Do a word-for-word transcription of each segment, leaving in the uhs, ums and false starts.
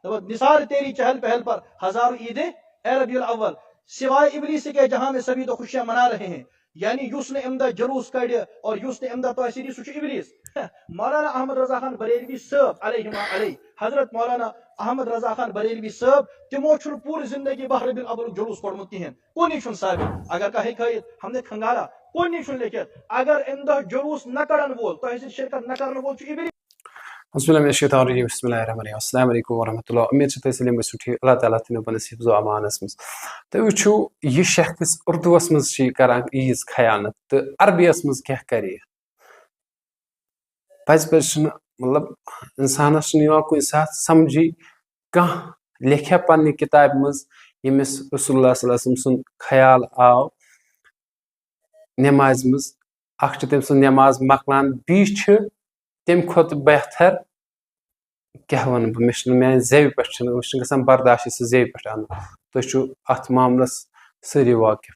دپان، نثار تیری چہل پہل پر ہزاروں عیدیں اے ربیع الاول، سوائے ابلیس کے جہاں میں سبھی تو خوشیاں منا رہے ہیں۔ یعنی یُس نہٕ اَمہِ دۄہ جلوٗس کڑِ اور یُس نہٕ اَمہِ دۄہ تۄہہِ سۭتۍ، سُہ چھُ ابلیس۔ مولانا احمد رضا خان بریلوی صٲب علیہ ما علیہ، حضرت مولانا احمد رضا خان بریلوی صٲب، تِمو چھُنہٕ پوٗرٕ زندگی بہر ربیع الاولُک جلوٗس کوٚڑمُت کِہیٖنۍ، کُنی چھُنہٕ ثابت۔ اگر کانٛہہ ہیٚکہِ ہٲیِتھ، ہم نے کھنگالا، کُنی چھُنہٕ لیٚکھِتھ۔ اگر اَمہِ دۄہ جلوٗس نہ کڑن وول، تۄہہِ سۭتۍ شرکت نہ کرن وول چھُ ابلیس۔ بسم اللہ من الشیطان الرجیم، بسم اللہ الرحمن الرحیم، السلام علیکم ورحمۃ اللہ۔ امید چھِ تُہۍ سٲلِم ٲسِو ٹھیٖک، اللہ تعالیٰ تھٲینو پننِس حفظ و امانس منٛز۔ تُہۍ وٕچھِو، یہِ شخص اردوس منٛز چھِ یہِ کران عیٖذ خیانت، تہٕ عربیس منٛز کیٛاہ کرِ یہِ؟ پزِ پزِ چھُنہٕ، مطلب، انسانس چھُنہٕ یِوان کُنہِ ساتہٕ سمجھی، کانٛہہ لیکھِ ہا پننہِ کتابہِ منٛز ییٚمِس رسول اللہ صلی اللہ علیہ وسلم سُنٛد خیال آو نمازِ منٛز، اکھ چھِ تٔمۍ سٕنٛز نماز مۄکلان، بیٚیہِ چھِ تَمہِ کھۄتہٕ بہتر، کیٛاہ وَنہٕ بہٕ، مےٚ چھُنہٕ میٛانہِ زیوِ پٮ۪ٹھ چھُنہٕ، مےٚ چھُنہٕ گژھان برداشٕے سُہ زیوِ پٮ۪ٹھ اَنُن۔ تُہۍ چھِو اَتھ معاملَس سٲری واقف۔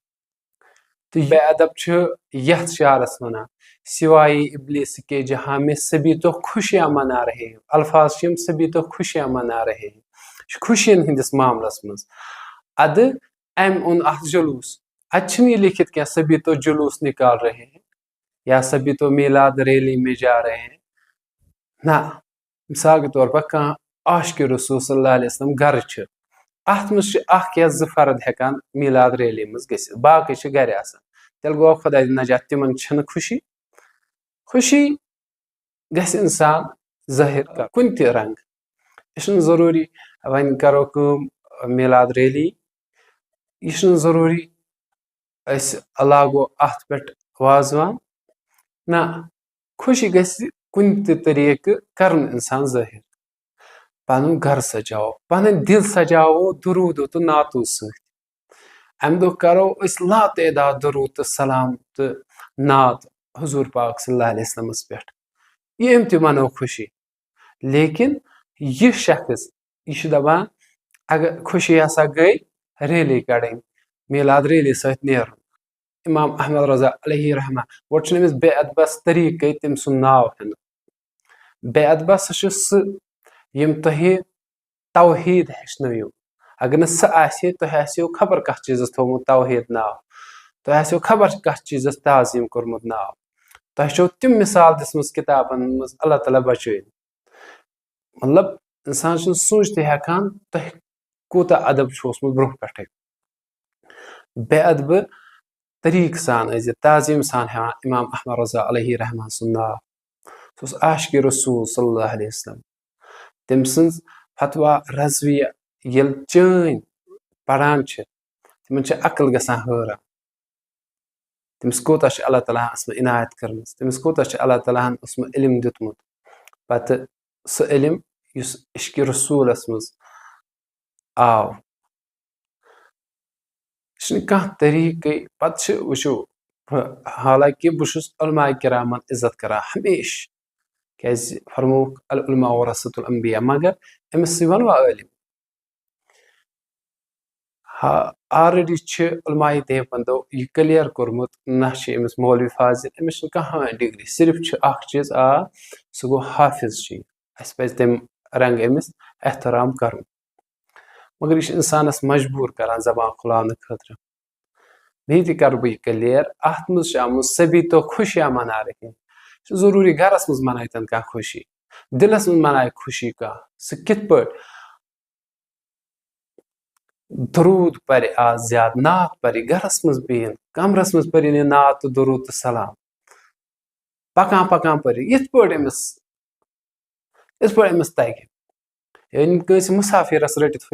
تہٕ یہِ بے ادب چھُ یَتھ شعرَس وَنان، سوائے ابلیس کے جہاں میں سبھی تو خوشیاں منا رہے ہیں۔ الفاظ چھِ یِم، سبھی تو خوشیاں منا رہے ہیں۔ یہِ چھُ خوشیَن ہٕنٛدِس معاملَس منٛز۔ اَدٕ أمۍ اوٚن اَتھ جلوٗس۔ اَتہِ چھِنہٕ یہِ لیکھِتھ کینٛہہ، سبھی تو جلوٗس نکال رہے ہیں یا سبھی تو میلاد ریلی میں جا رہے ہیں۔ نہ، مثال کے طور پر کانٛہہ عاشق رسول صلی اللہ علیہ وسلم گرٕ چھِ، اَتھ منٛز چھِ اکھ یا زٕ فرد ہٮ۪کان میلاد ریلی منٛز گٔژھِتھ، باقٕے چھِ گرِ آسان۔ تیٚلہِ گوٚو خۄداے دِ نجات، تِمن چھَنہٕ خوشی۔ خوشی گژھِ انسان ظٲہِر کرُن کُنہِ تہِ رنٛگہٕ۔ یہِ چھُنہٕ ضروٗری وۄنۍ کرو کٲم، میلاد ریلی، یہِ چھُنہٕ ضروٗری أسۍ لاگو اَتھ پٮ۪ٹھ وازوان۔ نہ، خوشی گژھِ کُنہِ تہِ طریٖقہٕ کرُن انسان ظٲہِر۔ پنُن گرٕ سجاوو، پنٕنۍ دِل سجاوو درودو تہٕ نعتو سۭتۍ۔ اَمہِ دۄہ کرو أسۍ لاتعداد درود تہٕ سلام تہٕ نعت حضور پاک صلی اللہ علیہ وسلمس پٮ۪ٹھ۔ یہِ أمۍ تہِ منٲو خوشی۔ لیکن یہِ شخص، یہِ چھُ دپان، اگر خوشی ہسا گٔے ریلی کڑٕنۍ، میلاد ریلی سۭتۍ نیرُن۔ امام احمد رضا علیہ رحمہ، گۄڈٕ چھُنہٕ أمِس بے ادبس طریٖقے تٔمۍ سُنٛد ناو ہٮ۪نُک۔ بے ادبس سُہ چھُ سُہ، ییٚمۍ تۄہہِ توحیٖد ہیٚچھنٲیِو۔ اگر نہٕ سُہ آسہِ ہے، تۄہہِ آسہِ ہو خبر کتھ چیٖزس تھوٚومُت توحیٖد ناو، تۄہہِ آسہِ ہو خبر کتھ چیٖزس تعظیٖم کوٚرمُت ناو۔ تۄہہِ چھو تِم مثال دِژمٕژ کتابن منٛز، اللہ تعالیٰ بچٲیِن۔ مطلب، انسان چھُنہٕ سوٗنٛچتھٕے ہٮ۪کان، تۄہہِ کوٗتاہ ادب چھُ اوسمُت برٛونٛہہ پٮ۪ٹھَے۔ بے ادبہٕ طریٖقہٕ سان ٲسۍ زِ تعظیٖم سان ہٮ۪وان امام احمد رضا علیہ رحمان سُنٛد ناو۔ سُہ اوس عاشقِ رسول صلی اللہ علیہ وسلم۔ تٔمۍ سٕنٛز فتویٰ رضویہ ییٚلہِ چٲنۍ پران چھِ، تِمن چھِ عقل گژھان حٲران۔ تٔمِس کوٗتاہ چھِ اللہ تعالیٰ ہن ٲسمٕژ عنایت کٔرمٕژ، تٔمِس کوٗتاہ چھِ اللہ تعالیٰ ہن اوسمُت علم دیُتمُت۔ پتہٕ سُہ علم یُس عشقِ رسوٗلس منٛز آو۔ یہِ چھُنہٕ کانٛہہ طریٖقے۔ پتہٕ چھِ، وٕچھِو، حالانکہِ بہٕ چھُس علماء کرامن عزت کران ہمیشہٕ، کیازِ فرمووُکھ، "العلماء ورثۃ الانبیاء"، مگر أمِس سۭتۍ وَنوا عٲلِم؟ ہا، already چھِ علماء دیوبندو یہِ clear کوٚرمُت، نہ چھِ أمِس مولوی فاضل، أمِس چھُنہٕ کانٛہہ ڈگری، صرف چھُ اکھ چیٖز، آ، سُہ گوٚو حافظ چھُ یہِ۔ اَسہِ پَزِ تَمہِ رنٛگہٕ أمِس احترام کَرُن۔ مگر یہِ چھُ اِنسانَس مجبوٗر کَران زبان کھُلاونہٕ خٲطرٕ۔ بیٚیہِ تہِ کَرٕ بہٕ یہِ clear، اَتھ منٛز چھُ آمُت سبھی تو خوشیاں منا رہے ہیں۔ چھُ ضروٗری گَرَس منٛز مَنایہِ تَن کانٛہہ خوشی، دِلَس منٛز مَنایہِ خوشی کانٛہہ۔ سُہ کِتھ پٲٹھۍ؟ درود پرِ آز زیادٕ، نعت پرِ، گرس منٛز بِہِن، کمرس منٛز پٔرِن یہِ نعت تہٕ درود تہٕ سلام۔ پکان پکان پٔرِن، یِتھ پٲٹھۍ أمِس، یِتھ پٲٹھۍ أمِس تگہِ۔ یعنی کٲنٛسہِ مُسافِرس رٔٹِتھ